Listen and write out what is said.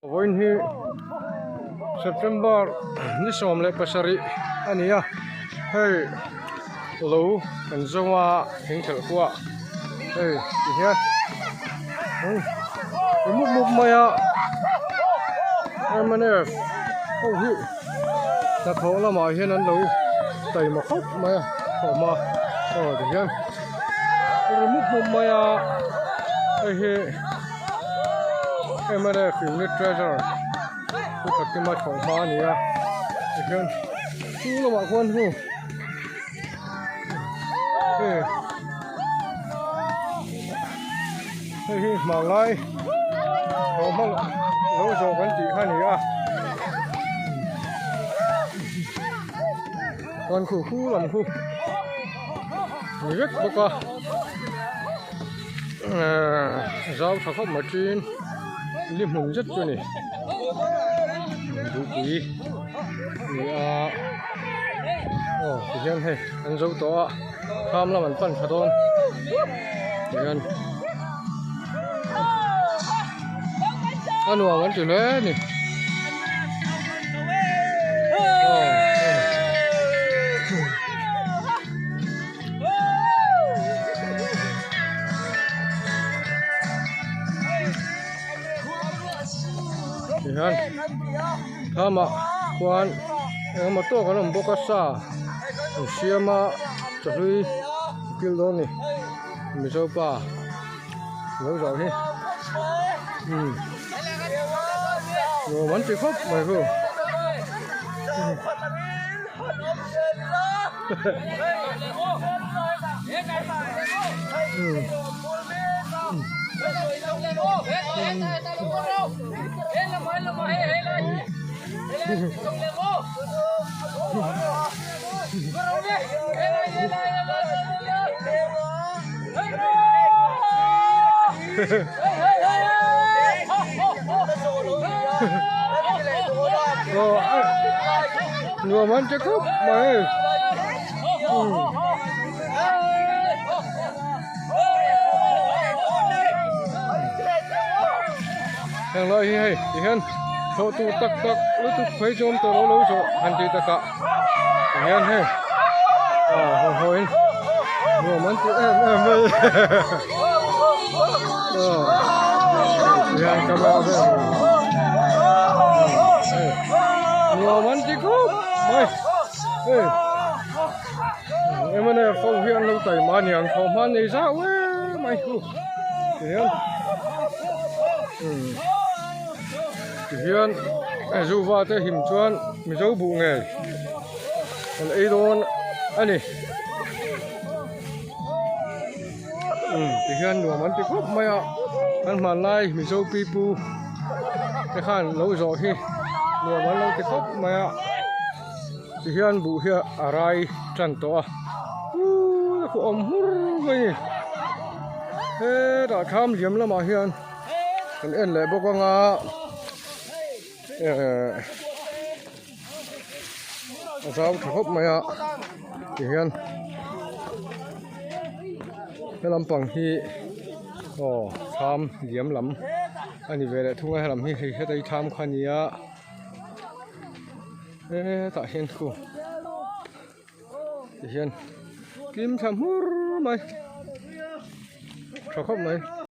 Vawiin hi September ni 17 a ni a, hei lo kan zo a thingthelh khuah hei ti hian i mup mup mai a mnf ho hi hnathawh lamah hian an lo taima khawp mai a thawhhma aw ti hian ri mup mup mai a hei hi. Mnf unit treasurer chu Fatima thlawh hma a ni a tihian chu lamah khuan hu hei hei hi hmanlai thlawh hma lo zawh kan tih kha a ni a chuan khu khu lam khu ni vek bawk a. Zau tha khawp mai ṭin li hmun zet chu a ni duhpui ni a aw tihian hei an zo tawh a thlam lam an pan tha dawn tihian a nuam an ti hle a ni. Tihian thlamah khuan engemaw tawk an awm bawk a sa an siam a chahlui kil dawn a ni mizo pa lo zawh hi umm nuam an ti khawp mai chu. Nuam an ti khawp mai heng lai hi hei ti hian thlawh tur tak tak lutuk phei chu awm tawh lo lo zawh han tih takah ti hian hei ah haw haw in nuam an ti em em mai aw ti hian camera vel hei nuam an ti khawp mai hei mnf ho hi an lo taima a niang thawh hma nei zau em mai chu ti hian ti hian zuva te him chuan mizo buh ngei kan ei dawn a ni ti hian nuam an ti khawp mai a kan hmanlai mizo pipu te khan lo zawh hi nuam an lo ti khawp mai a. Tihian buh hi a rai tan tawh a uuu a awm hmur mai a ni hetah thlam liam lamah hian kan en leh bawk anga ehh a zau tha khawp mai a tihian he lampang hi aw thlam liam lam a ni ve leh thung a helam hi hei heta hi thlam kha a ni a. Hetah hian khu tihian kim tha hmur mai tha khawp mai.